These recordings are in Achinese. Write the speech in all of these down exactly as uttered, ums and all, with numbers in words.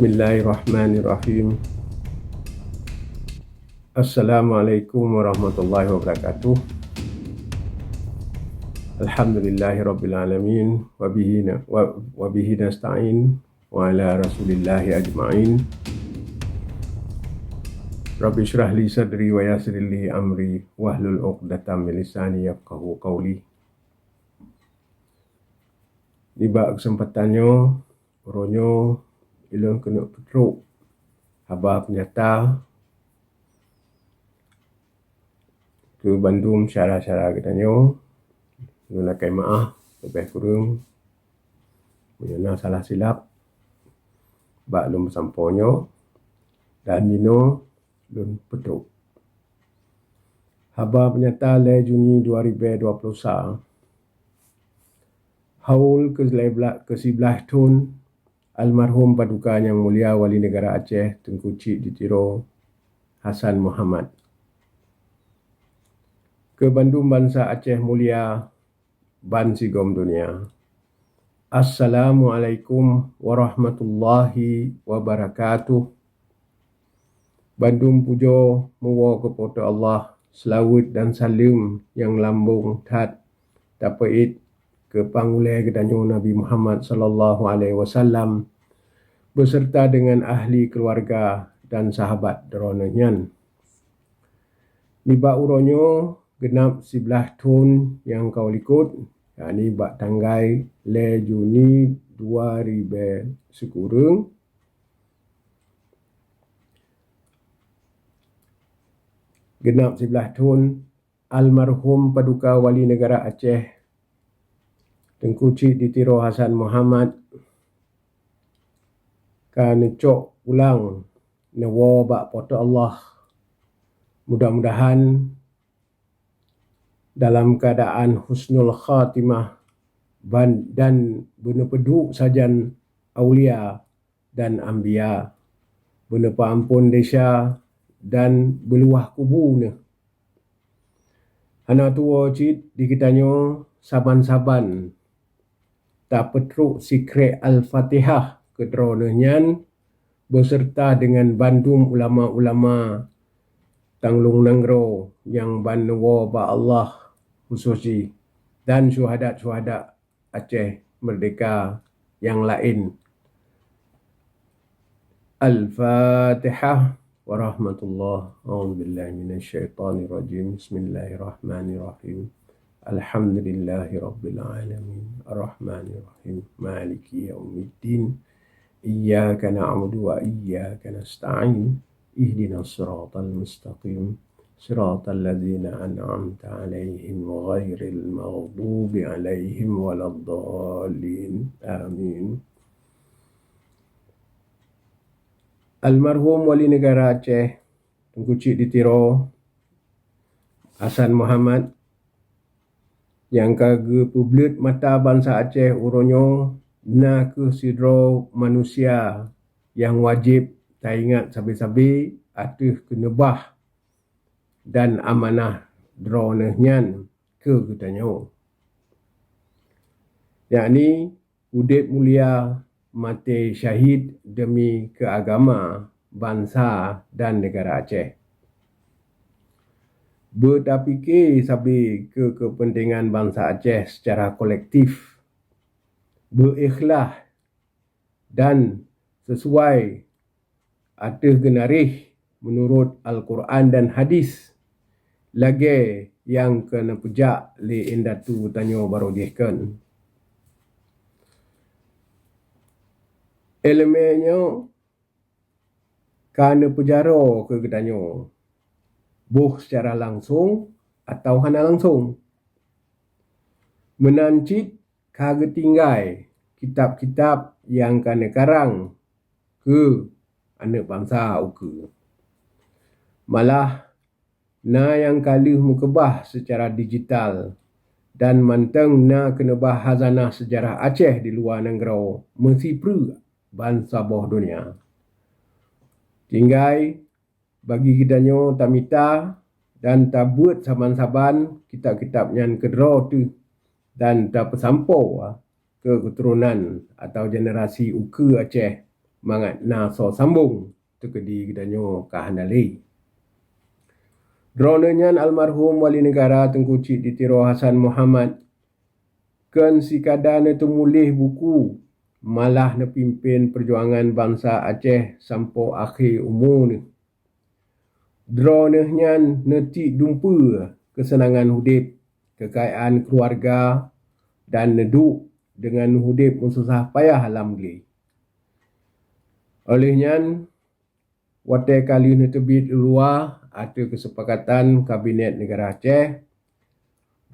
Bismillahirrahmanirrahim. Assalamualaikum warahmatullahi wabarakatuh. Alhamdulillahirabbil alamin. Wa bihi na-, wa, wa bihi nasta'in. Wa ala rasulillahi ajma'in. Rabbi syrah li sadri wa yassir li amri wahlul 'uqdatam min lisani yafqahu qawli. Nibak keuseumpatan nyoe, uroe nyoe ulôn keuneuk peutrok haba peunyata keu bandum syedara-syedara geutanyoe. Lôn lakée meu'ah leubeh kureueng meunyoe na salah silap bak lôn peusampoe nyoe, dan jinoe lôn peutrok. Haba peunyata lhée Juni dua ribée dua ploh sa, haul keu lhée bla-, keu siblaih thon almarhum Paduka Nyang Mulia Wali Neugara Aceh Teungku Chik di Tiro Hasan Muhammad. Keu bandum bansa Aceh mulia ban sigom dunia. Assalamualaikum warahmatullahi wabarakatuh. Bandum pujoe meuwoe keu Po teu Allah, seulaweuet dan saleuem nyang lambong that tapeuet keu pangulée geutanyoe Nabi Muhammad sallallahu alaihi wasallam beserta dengan ahli keluarga dan sahabat droeneuh nyan. Nibak uroe nyoe geunab siblaih thon nyang ka likot, yakni bak tanggai lhée Juni dua ribée sikureueng, geunab siblaih thon almarhum Paduka Wali Neugara Aceh Teungku Chik di Tiro Hasan Muhammad ka neucok pulang neuwoe bak Po teu Allah. Mudah-mudahan dalam keuadaan husnul khatimah ban, dan beuneupeuduek sajan aulia dan anbiya, beuneupeuamphon desya dan beuluwah kubu neuh. Hana tuwoe cit di geutanyoe saban-saban tapeutrok sikrék Al-Fatihah keu droeneuh nyan beserta dengan bandum ulama-ulama tanglong nanggroe nyang ban neuwoe bak Allah khusos jih dan syuhada-syuhada Aceh Merdeka nyang laén. Al-Fatihah warahmatullah. A'udzubillahi minasyaitonirrajim. Bismillahirrahmanirrahim. Alhamdulillahirabbil alamin. Arrahmanirrahim. Maliki yaumiddin. Iyyaka na'budu wa iyyaka nasta'in. Ihdinas siratal mustaqim. Siratal ladzina an'amta 'alaihim ghairil maghdubi 'alaihim waladdallin. Amin. Almarhum Wali Neugara Aceh Teungku Chik di Tiro Hasan Muhammad nyang ka geupeubleuet mata bansa Aceh uroe nyoe na kheueh sidroe manusia nyang wajéb taingat sabe-sabe ateueh keuneubah dan amanah droeneuh nyan keu geutanyoe, yakni udeb mulia maté syahid deumi keu agama, bansa, dan neugara Aceh. Beutapike sabe keu keupeuntengan bansa Aceh seucara kolektif, beuikhlaih dan sisuai ateueh geunaréh meunurot Al-Qur'an dan Hadis, lagée nyang ka neupeujak lé indatu tanyoe barô jih kon. Iéleumé nyoe ka neupeujaroe keu geutanyoe, boh seucara langsong atawa hana langsong. Meunan cit ka geutinggai kitab-kitab nyang ka neukarang keu aneuëk bansa ukeue. Malah, na nyang ka lheueh meukeubah seucara digital dan mantong na keuneubah khazanah seujarah Aceh di luwa nanggroe meusipreue bansaboh donya. Tinggai bagi geutanyoe tamita dan tabeuet saban-saban kitab-kitab nyan keudroe teuh dan tapeusampoe keu keuturonan atawa generasi ukeue Aceh mangat na soe sambong, teukeudi geutanyoe ka hana lé. Droeneuh nyan almarhum Wali Negara Teungku Chik di Tiro Hasan Muhammad kon sikada neuteumuléh buku, malah neupimpén peujuangan bansa Aceh sampoe akhé umu neuh. Droeneuh nyan neucit dumpeue keuseunangan udeb, keukayaan keuluwarga, dan neuduek deungon udeb meususah payah lam glé. Óh lheueh nyan, watée ka lheueh neuteubiet u luwa ateueh keusepakatan Kabinet Neugara Aceh,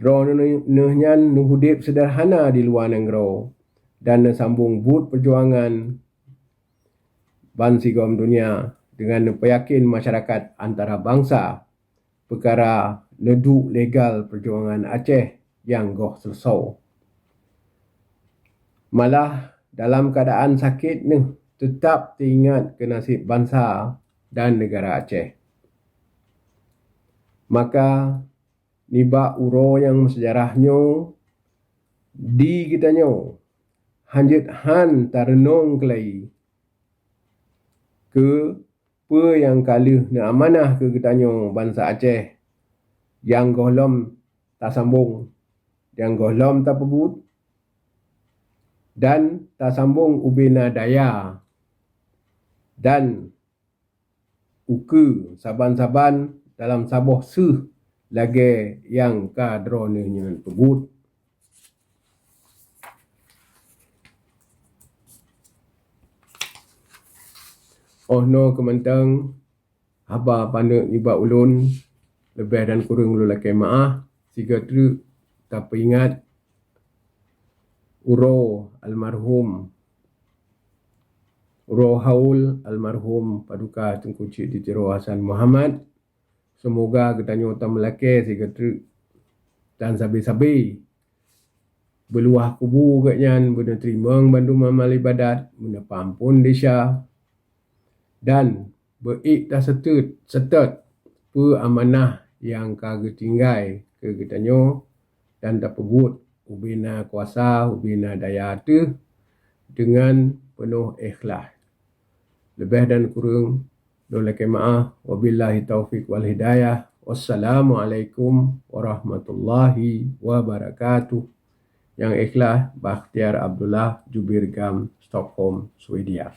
droeneuh nyan neuudeb seuderhana di luwa nanggroe dan neusambong buet peujuangan bansigom donya deungon neupeuyakin masyarakat antarabangsa peukara neuduek legal peujuangan Aceh nyang goh seuleusoe. Malah dalam keuadaan sakét neuh teutab teuingat keu naseb bansa dan neugara Aceh. Maka nibak uroe nyang meusejarah nyoe, di geutanyoe hanjeuet han tareunong keulai keu peue nyang ka lheueh neuamanah keu geutanyoe bansa Aceh nyang gohlom tasambong, nyang gohlom tapeubuet, dan tasambong ubena daya dan ukeue saban-saban dalam saboh seuh lagée nyang ka droeneuh nyan peubuet. Óh noe keuh mantong haba paneuk nibak ulôn, leubeh dan kureueng ulôn lakée meuáh. Sigoe treuk tapeuingat uroe almarhum, uroe haul almarhum Paduka Teungku Chik di Tiro Hasan Muhammad. Seumoga geutanyoe tameulakée sigoe treuk dan sabe-sabe beuluwah kubu geuhnyan beuneuteurimong bandum amal iébadat, beuneupeuamphon desya, dan beu-ék taseutôt, seutôt peue amanah nyang ka geutinggai keu geutanyoe dan tapeubuet ubena kuasa, ubena daya teuh deungon peunoh ikhlaih. Leubeh dan kureueng lôn lakée meuáh. Wabillahi taufiq wal hidayah. Wassalamualaikum warahmatullahi wabarakatuh. Nyang ikhlaih, Bakhtiar Abdullah, Jubir GAM, Stockholm, Swedia.